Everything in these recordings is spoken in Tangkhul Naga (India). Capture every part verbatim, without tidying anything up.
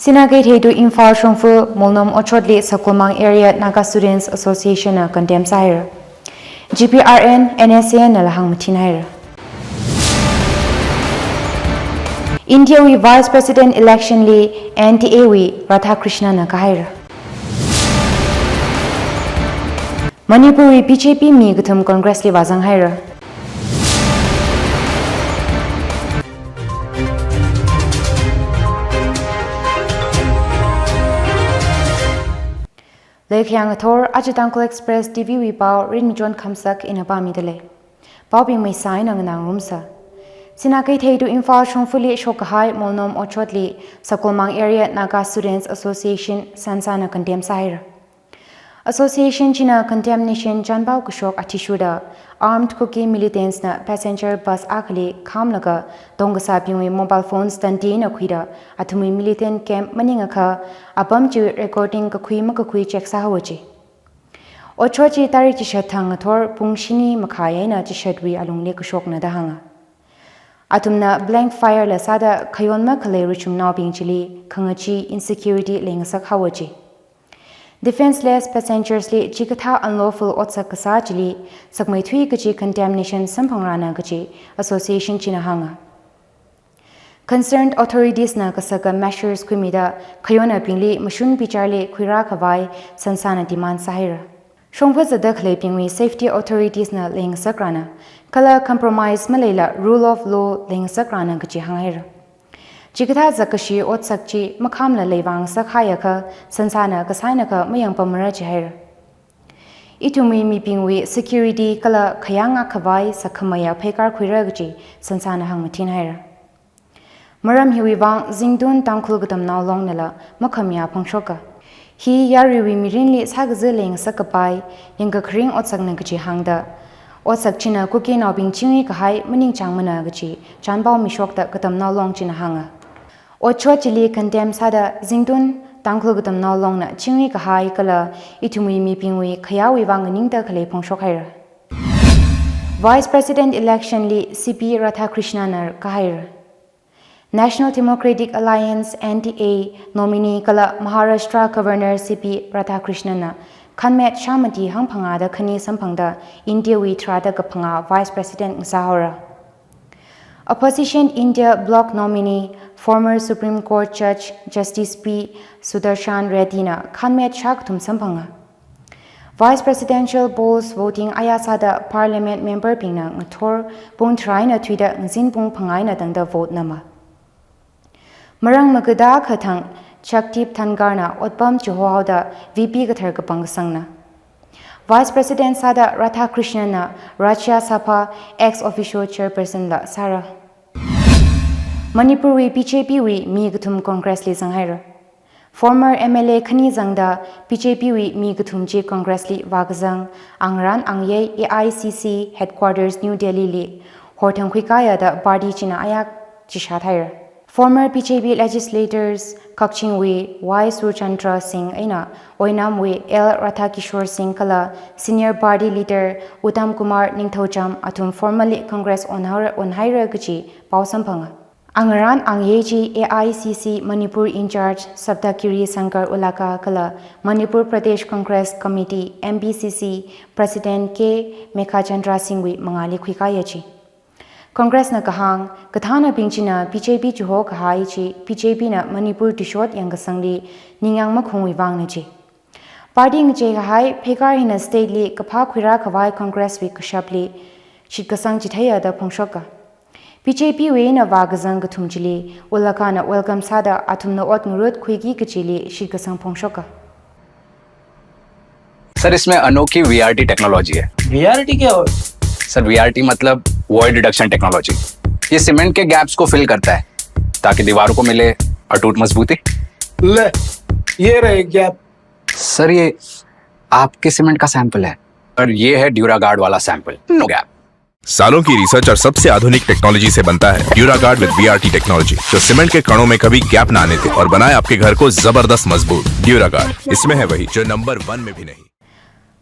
Sinakeithei to Imphal shongfa Molnom Ochotli Sakolmang Area Naga Students Association na condemn sāhaira. G P R N, N S C N nala hāngmathin haira. India wui Vice President election li N D A wui Radhakrishnan na kahaira. Manipur wui B J P mi kathum Congress li vāzang haira. Leikhayang athor, aja Tangkhul Express T V wui pao Rinmichon Khamsak ina pāmida lei. Paobing maisā eina nganārumsa. Sinakeithei to Imphal shongfali shokkahai Molnom Ochotli Sakolmang Area Naga Students Association sansana condemn sāhaira. Association china condemnation chānpao kashok athishurda armed Kuki militants na passenger bus akhali khamlaga tongkasābingwui mobile phones tandi eina khuida athumwui militant camp maningakha apam chi recording kakhui makakhui check sāhaowa ji. Ochot chi tarik chishat thang ngathor pung shini makhai eina chishatwui alungli kashokna da hānga. Athumna blank fire la sāda khayon makhalei ruchumnaobing chili khangachee, insecurity leingasak haowa ji. Defenceless passengers li chikathā unlawful otsak kasā chili sakmeithui kaji condemnation samphangrana kaji association china hānga. Concerned authorities na kasaka measures khuimida khayonnaobingli mashun bicharli khuirākhavai sansana demand sāhaira. Shongfa zatda khaleibingwui safety authorities na leingasakrana, kala compromise maleila rule of law leingasakrana kaji hānghaira. Chikathā zakkashi otsak chi makhamla leivāngasak haiakha sansana kasainakha mayangpamara jihaira. Ithumwui mibingwui security kala khayang ngākkhavai sakhamaya pheikar khuira kaji sansana hāngmathin haira. Maram hiwui vang Zingtun Tangkhul Katamnao Long nala makhamayā phongshoka. Hi yaruiwui mirinli sākazā leingasak kapai yangkakharing otsakna kaji hāngda, otsak china Kukinaobing chingri kahai maningchāngmana kaji chānpao mishokta Katamnao Long china hānga. Ochot chili condemn sāda Zingtun Tangkhul Katamnao Long na chingri kahai kala ithumwui mibingwui khayāwui vang nganingda khalei phongshok haira. Vice President election li C P Radhakrishnan na kahaira. National Democratic Alliance, N D A, nominee kala Maharashtra Governor C P Radhakrishnan na khanmet shāmati hangphangāda khani samphangda India wui tharāda kaphangā Vice President ngasāhaora. Opposition India Bloc nominee, former Supreme Court Judge Justice P Sudarshan Reddy na khanmet shākathum samphanga. Vice presidential polls voting ayā sāda Parliament member bingna ngathor pung tharā eina thuida ngazin pung phangā eina tangda vote nama. Marang magada kathang Jagdeep Dhankhar na otpam chihohaoda V P kathar kapang kasangna. Vice President sāda Radhakrishnan na Rajya Sabha ex officio chairperson la sāra. Manipur wui B J P wui mi kathum Congress li zanghaira. Former M L A khani zangda B J P wui mi kathum chi Congress li vākazang Angarān Angyei A I C C headquarters New Delhi li horthang khuikāya da party china ayā chishāt haira. Former B J P legislators Kakching wui Y Surchandra Singh eina Oinam wui L Radhakishore Singh kala senior party leader Uttam Kumar Ningthoucham athum formally Congress onhaora, onhaira kaji pao samphanga. Angarān Angyei chi A I C C Manipur in-charge Saptagiri Shankar Ulaka kala Manipur Pradesh Congress Committee, M P C C, President K Meghachandra Singh wui mangāli khuikāya ji. Congress na kahāng, kathānabing china B J P chiho kahai chi, B J P na Manipur tuishot yangkasangli ningyāng makhungwui vangna ji. Party ngachei kahai pheikar hina state li kaphā khuirā khavai Congress wui kashapli shitkasang chitheiya da phongshoka. B J P wui eina vākazang kathum chili Ulaka na welcome sāda athumna ot ngarut khuiki kachili shitkasang phongshoka. Sir, इसमें अनोखी VRT technology है। वीआरटी क्या हो? Sir, VRT मतलब void reduction technology. ये सीमेंट के गैप्स को फिल करता है ताकि दीवारों को मिले अटूट मजबूती। ले, ये रहे गैप। सर, ये आपके सीमेंट का सैंपल है। और ये है ड्यूरागार्ड वाला सैंपल, नो गैप। सालों की रिसर्च और सबसे आधुनिक टेक्नोलॉजी से बनता है ड्यूरागार्ड विद वीआरटी टेक्नोलॉजी, जो सीमेंट के कणों में कभी गैप ना आने दे और बनाए आपके घर को जबरदस्त मजबूत। ड्यूरागार्ड, इसमें है वही जो नंबर वन में भी नहीं।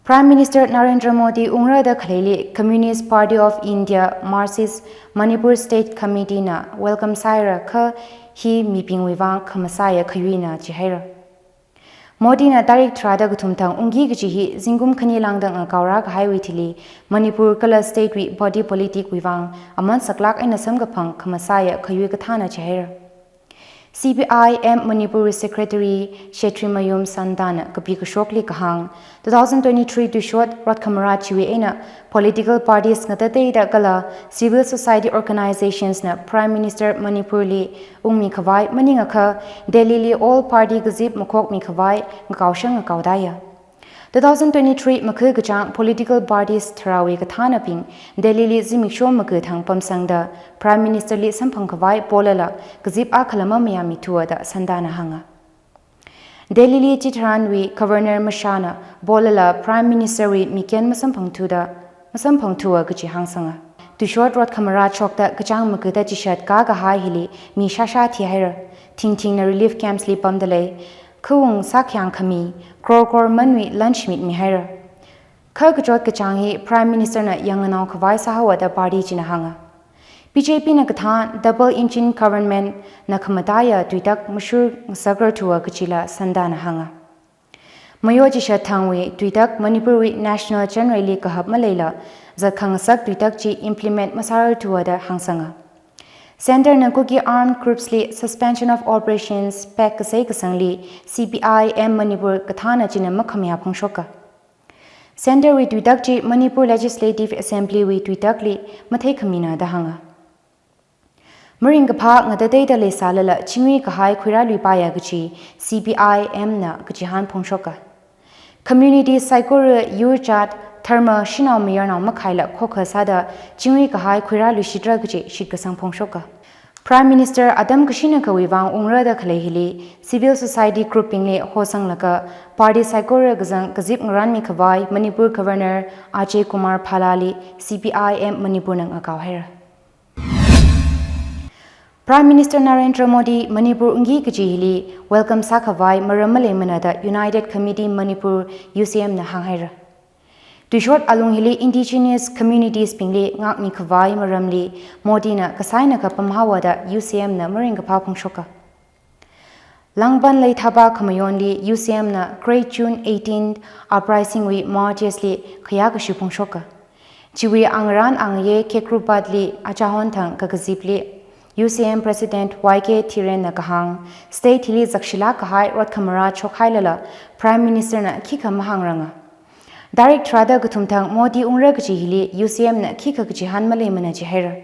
Prime Minister Narendra Modi ungrāda khaleili Communist Party of India, Marxist, Manipur State Committee na welcome sāhaira kha hi mibingwui vang khamasaiya khayuina jihaira. Modina tarik tharāda kathum thang ungki kaji hi zingkum khani lāngda ngakaorā kahaiwui thili Manipur kala state wui body politic wui vang aman saklāk eina samkaphang khamasaiya khayui kathāna jihaira. C P I M Manipur wui Secretary Shethimayum Santana kapi kashokli kahāng, two thousand twenty-three tuishot rot khamarā chiwui eina political parties ngatateida kala civil society organizations na Prime Minister Manipur li ungmi khavai maningakha Delhi li all party kazip makhokmi khavai ngakaoshang ngakaodaiya. Two thousand twenty-three makhu kachāng political parties tharāwui kathānabing Delhi li zimiksho makhu thang pamsangda Prime Minister li samphang khavai polala kazip akhala mamayāmithuwa da Santana hānga. Delhi li chitharanwui Governor mashāna polala Prime Minister wui mikyan masamphangthuda, masamphangthuwa kaji hāngsanga. Tuishot rot khamarā chokta kachāng makhuda chishat kakahai hili mi shāshā thihaira. Thingthingna relief camps li pamda lei. Khaung sākhayang khami, crore crore manwui lunch mitmihaira. Kha kachot kachāng hi Prime Minister na yangnganao khavai sāhaowa da party china hānga. B J P na kathān double engine government na khamataiya tuitak mashur ngasakrarthuwa kajila Santana hānga. Mayo chishat thangwui tuitak Manipur wui national chānreili kahap maleila zatkhangasak tuitak chi implement masārarthuwa da hāngsanga. Centre na Kuki armed groups li suspension of operations pact kasei kasangli C P I M Manipur kathāna china makhamayā phongshoka. Centre wui tuitak chi Manipur Legislative Assembly wui tuitakli matheikhamina da hānga. Maringkaphā ngatateida leisālala chingri kahai khuirāluipaiya kaji C P I M na kachihān phongshoka. Community saikora yur jat dharma shanao mayarnao makhaila khokha sāda chingri kahai khuirāluishitra kaji shitkasang phongshoka. Prime Minister atam kashinakawui vang ungrada khalei hili civil society group bingli hosanglaga party saikora kazang kazip ngaranmi khavai Manipur Governor Ajay Kumar Bhalla li C P I M Manipur na ngakaohaira. Prime Minister Narendra Modi Manipur ungki kaji hili welcome sākhavai maram maleimana da United Committee Manipur, U C M na hānghaira. Tuishot alung hili indigenous communities bingli ngākmi khavai maramli Modi na kasaina kapam haowa da U C M na maringkaphā phongshoka. Langban leithaba khamayonli U C M na Great June eighteenth Uprising wui martyrs li khayā kashi phongshoka. Chiwui angarān angayei Kekrupat li achahon thang kakazipli U C M President Y K Thiren na kahāng, state hili zakshilāk kahai rot khamarā chokhailala Prime Minister na khikha mahāngranga. Tarik tharāda kathum thang Modi ungra kaji hili U C M na khikha kachihān maleimana jihaira.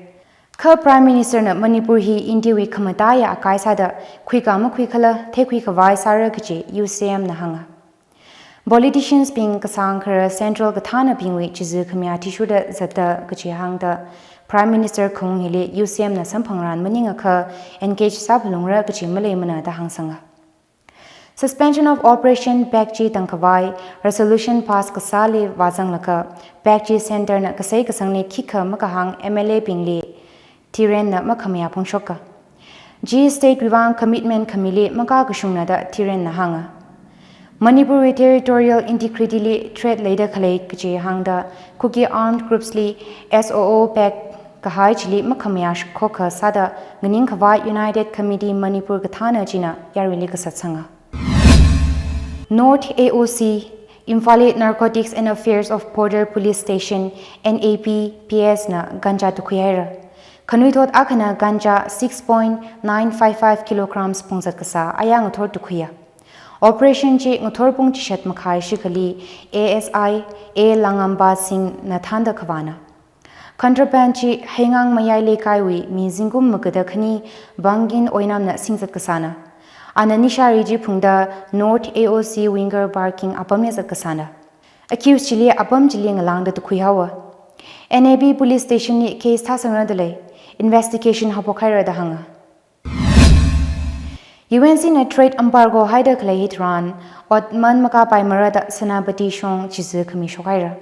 Kha Prime Minister na Manipur hi India wui khamataiya akai sāda khuika makhuikhala theikhui khavai sāra kaji U C M na hānga. Politicians bing kasāng khara central kathānabingwui chizu khami athishurda zatta kaji hāngda Prime Minister khaung hili U C M na samphangran maningakha engage sāphalungra kaji maleimana da hāngsanga. Suspension of Operation pact chi tangkhavai resolution pass kasāli vāzanglaga pact chi centre na kasei kasangli khikha makahāng M L A bingli Thiren na makhamayā phongshoka. Chi state wui vang commitment khamili makakashungna da Thiren na hānga. Manipur wui territorial integrity li threat leida khalei kaji hāngda Kuki armed groups li S O O pact kahai chili makhamayā shokha sāda nganing khavai United Committee Manipur kathāna china yaruili kasatsanga. North A O C, Imphal Narcotics and Affairs of Border Police Station, N A B P S na ganja tukhuihaira. Khanuithot akhana ganja six point nine five five kilograms phungzat kasā ayā ngathor tukhuiya. Operation chi ngathor pung chishat makhai shikhali A S I A Langamba Singh na thānda khavāna. Contraband chi Heingang Mayai Leikaiwui mi zingkum magada khani Bangin Oinamna singzat kasāna. Ana nisha ri chi phungda North A O C winger parking apamli zat kasāna. Accused chili apam chili ngalāngda tukhui haowa. N A B police station li case thāsangra da lei, investigation haophok haira da hānga. U N C na trade embargo haida khalei hitharan, ot man makapaimara da Senapati shong chizu khami shokhaira.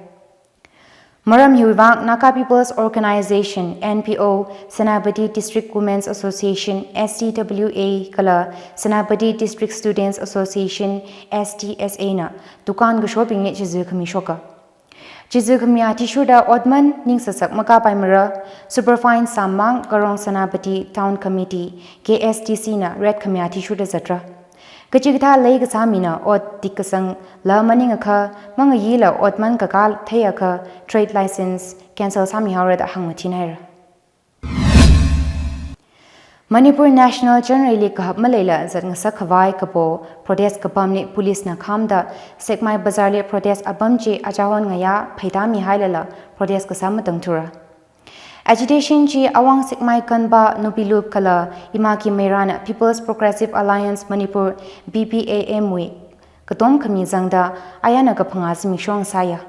Maram hiwui vang Naga People's Organisation, N P O, Senapati District Women's Association, S D W A, kala Senapati District Students Association, S D S A na dukan kashobingli chizu khami shoka. Chizu khami athishurda otman ningsasak makāpaimara, superfine sāmang Karong Senapati Town Committee, K S T C na rate khami athishurda zatra. Kachikathā leikasā mina ot tikkasangla maningakha, mangayila otman kakā theiakha trade license cancel sāmihaora da hāngmathinhaira. Manipur National Generally kahap maleila zatngasak khavai kapo protest kapamli police na khamda Sekmai Bazar li protest apam chi achahon ngayā pheida mihailala protest kasā matangthura. Agitation chi Awang Sekmai Kanba Nupi Lup kala Ima Ki Meira na People's Progressive Alliance Manipur, P P A M wui katom khami zangda ayana kaphangā zimiksho sāya.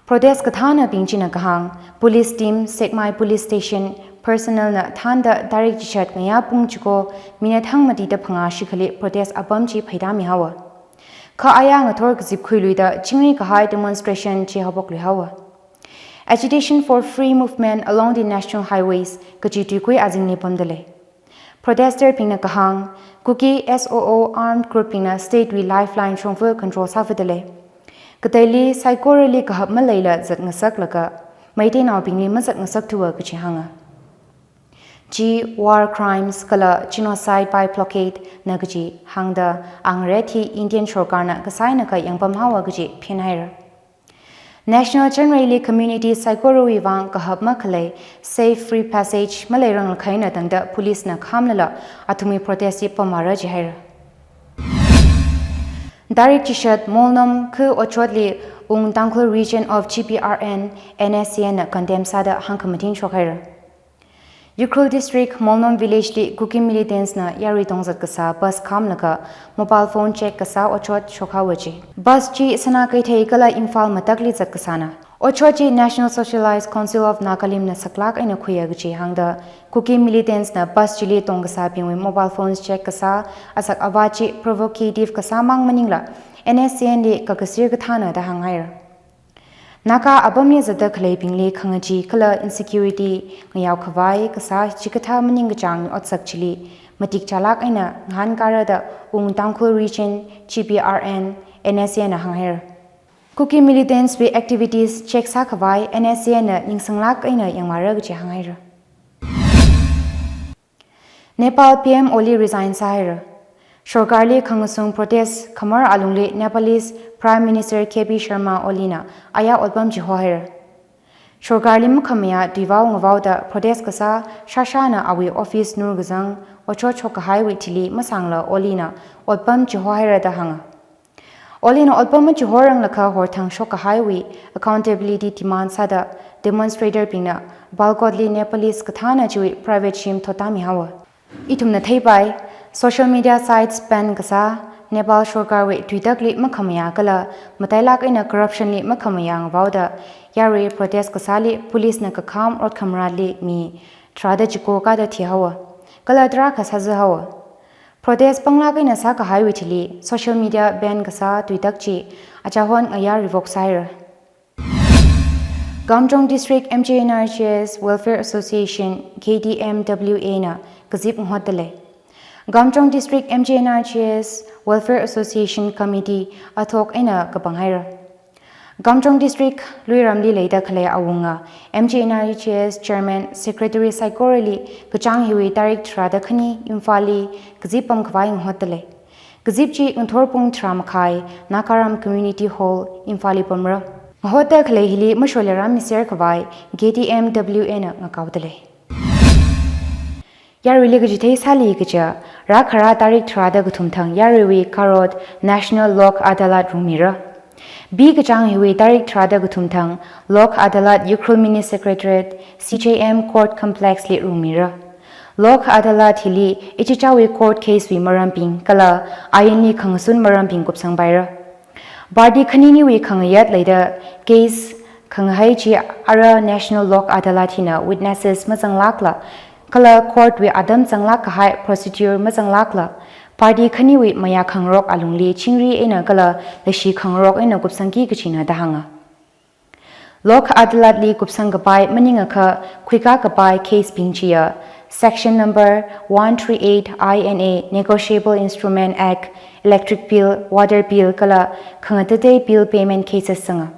Protest kathānabing china kahāng, police team, Sekmai Police Station personnel na thānda tarik chishat ngayā pung chiko minute hangmatida phangā shikhali protest apam chi pheida mihaowa. Kha aya ngathor kazip khuiluida chingri kahai demonstration chi haophoklui haowa. Agitation for free movement along the national highways kaji tuikui azingli pamda lei. Protester bingna kahāng, Kuki S O O armed group bingna state wui lifeline shongfa control sāfada lei. Kateili saikorali kahap maleila zatngasaklaga Meiteinaobingli mazatngasakthuwa kaji hānga. Chi war crimes kala genocide by blockade na kaji hāngda angret hi Indian sorkarna kasānakha yangpamhaowa kaji phenhaira. National Generally community saikorawui vang kahap makhalei safe free passage maleiranglakha eina tangda police na khamlala athumwui protest hi pamvāra jihaira. Tarik chishat Molnom khu otshotli Wung Tangkhul Region of G P R N, N S C N na condemn sāda hāngkhamathing shokhaira. Ukhrul District Molnom Village li Kuki militants na yarui tongzat kasā bus khamlaga mobile phone check kasā otshot shokhaowa ji. Bus chi Sanakeithei kala Imphal matakli zat kasāna. Otshot chi National Socialist Council of Nagalim na saklak eina khuiya kaji hāngda Kuki militants na bus chili tong kasābingwui mobile phones check kasā asak avā chi provocative kasā mang maningla N S C N li kakasir kathāna da hānghaira. Naga apamli zatda khaleibingli khangachee kala insecurity ngayao khavai kasā chikathā maningkachāng otsak chili matik chālak eina ngahānkara da Wung Tangkhul Region G P R N, N S C N na hānghaira. Kuki militants wui activities check sākhavai N S C N na ningsanglak eina yangmara kaji hānghaira. Nepal P M Oli resign sāhaira. Sorkarli khangasung protest khamar alungli Nepalese Prime Minister K P Sharma Oli na aya otpam chihohaira. Sorkarli makhamayā tuivao ngavaoda protest kasā shāshāna awui office nurkazang otshot shokkahaiwui thili masāngla Oli na otpam chihohaira da hānga. Oli na otpam machihoranglakha horthang shokkahaiwui accountability demand sāda demonstrator bingna Balkot li Nepalese kathāna chiwui private shim thotamihaowa. Ithumna theipai, social media sites ban kasā, Nepal sorkarwui tuitakli makhamayā kala matailak eina corruption li makhamayā ngavaoda yarui protest kasāli police na kakham ot khamratli mi tharāda chiko kāda thihaowa. Kala tarākha sāzahaowa. Protest panglak eina sākahaiwui thili social media ban kasā tuitak chi achahon ngayā revoke sāhaira. Kamjong District M G N R G S Welfare Association, K D M W A na kazip ngahotda lei. Kamjong District M G N R G S Welfare Association Committee athok eina kapanghaira. Kamjong District Luiramli leida khalei awunga M G N R G S Chairman Secretary saikorali kachāng hiwui tarik tharāda khani Imphal li kazip pamkhavai ngahotda lei. Kazip chi ngathor pung tharā makhai Nagaram Community Hall Imphal li pamra. Ngahotda khalei hili mashola rāmiser khavai K D M W A na ngakaoda lei. Yaruili kachithei sāli kaja, rākhara tarik tharāda kathum thang yaruiwui Karot National Lok Adalat rungmira. Bikachāng hiwui tarik tharāda kathum thang Lok Adalat Ukhrul Mini Secretariat C J M Court Complex li rungmira. Lok Adalat hili ichichāwui court case wui marambing kala ainli khangasun marambing kupsangpaira. Party khaniniwui khangayat leida case khangahai chi ara National Lok Adalat hina witnesses mazanglakla, kala court wui atam zanglak kahai procedure mazanglakla, party khaniwui mayā khangarok alungli chingri eina kala leishi khangarok eina kupsangki kajina da hānga. Lok Adalat li kupsang kapai maningakha khuikā kapai case bing chiya Section number one three eight I N A, Negotiable Instrument Act, Electric Bill, Water Bill kala khangatatei bill payment cases sanga.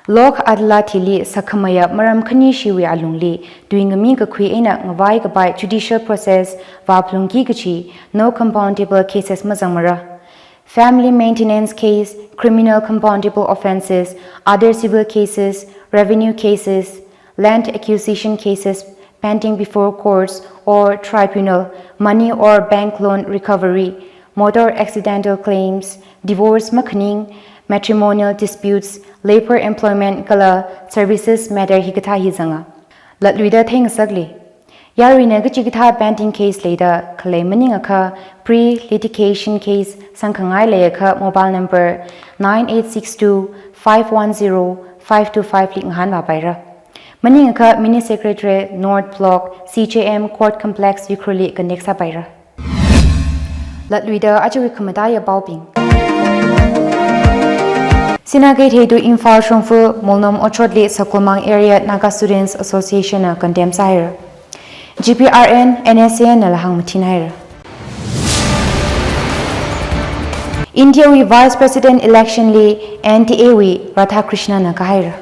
Lok Adalat hili sakhamayā maram khanishiwui alungli tui ngami kakhui eina ngavai kapai judicial process vāphalungki kachi no compoundable cases mazangmara. Family maintenance case, criminal compoundable offences, other civil cases, revenue cases, land acquisition cases pending before courts or tribunal, money or bank loan recovery, motor accidental claims, divorce makhaning, matrimonial disputes, labour employment kala services matter hikathā hi zanga. Latluida theingasakli. Yaruina kachikathā pending case leida khalei maningakha pre-litigation case sangkhangai leiakha mobile number nine eight six two five one zero five two five li ngahānvāpaira. Maningakha Mini Secretariat North Block C J M Court Complex Ukhrulli connect sāpaira. Latluida ajawui khamataiya paobing. Sinakeithei to Imphal shongfa Molnom Ochotli Sakolmang Area Naga Students Association na condemn sāhaira. G P R N, N S C N nala hāngmathinhaira. India wui Vice President election li N D A wui Radhakrishnan na kahaira.